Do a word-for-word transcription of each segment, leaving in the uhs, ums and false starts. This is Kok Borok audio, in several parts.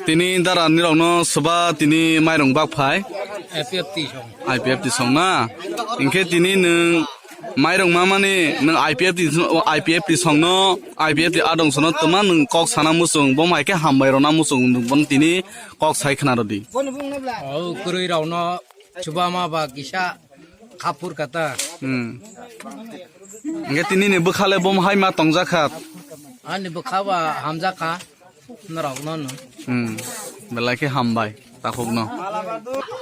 Tini dara nirokno soba tini mairung bak phai. I P F T song. I P F T song na. Hinkhe tini nwng mairung mamani nwng I P F T, I P F T songno, I P F T adong sono twma nwng kok sana muchung, bo hai khe hambai rona muchung nwng bono tini kok sai khna rwdi. O kwrwi rokno chuba ma ba kisa khapur kata. Hmm. Hinkhe tini ni bwkhale bo hai ma tongjakha. Ani bwkha ba hamjakha. Norok no no. Hmm. Belai khe hambai takhukno.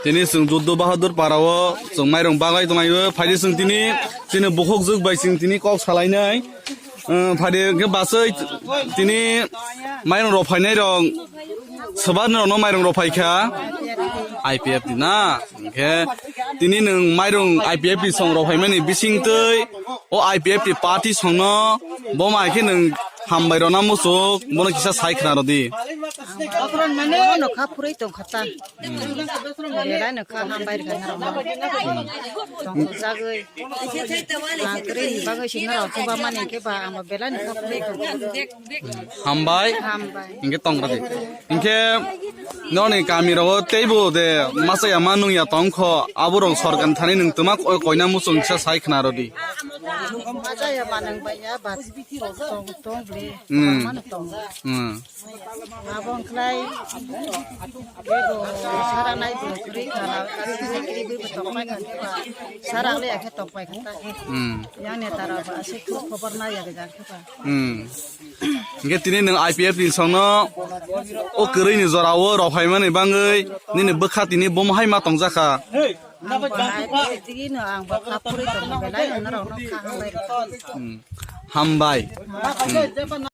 Tini chwng Juddu Bahadur para o chwng mairung bagwi tonglaio. Phaidi chwng tini, chini bukhuk jwk bai chwng tini kok salainai. Uhm, phaidi hwnkhe baswi tini mairung rok phainai rok swbar rokno mairung rok phaikha. I P F T na. Hinkhe tini nwng mairung I P F T song rok phaimani bisingtwi o I P F T party songno bo mai khe nwng hambai rona muchuk, bono kisa sai khna rwdi. Bono kha phurwi tong kha ta. Belai no kha hambai rwkha norok no. Tong jagwi. Ang kwrwi ni bagwi si norok chuba mani khe ba ang bo belai no kha phurwi tong kha. Hambai. Hambai. Hinkhe tong rwdi. Hinkhe noni kami rogo teibo de masa ya ma nung ya tong kho, aborok sorkar thani nwng twma koi-, koina muchung kisa sai khna rwdi. Masa ya ma nung bai ya ba tong, tong bli. Hmm. Mano tong. Hmm. Abo wngkhlai bego sara nai bo kwrwi kha, kiri kiri bwi bo tong pai kha khe ba sara le ya khe tong pai kha ta khe. Hmm. Yang ne tara ba se khobor na ya ga khe ba. Hmm. Hinkhe tini nwng I P F T songno o kwrwi ni jora o rok phaimani bagwi nini bwkha tini bomo hai ma tongjakha. Ang bo hai tigi no ang bo kha phurwi tongma belai norok no kha hambai rw. Hmm. Hambai. Hmm.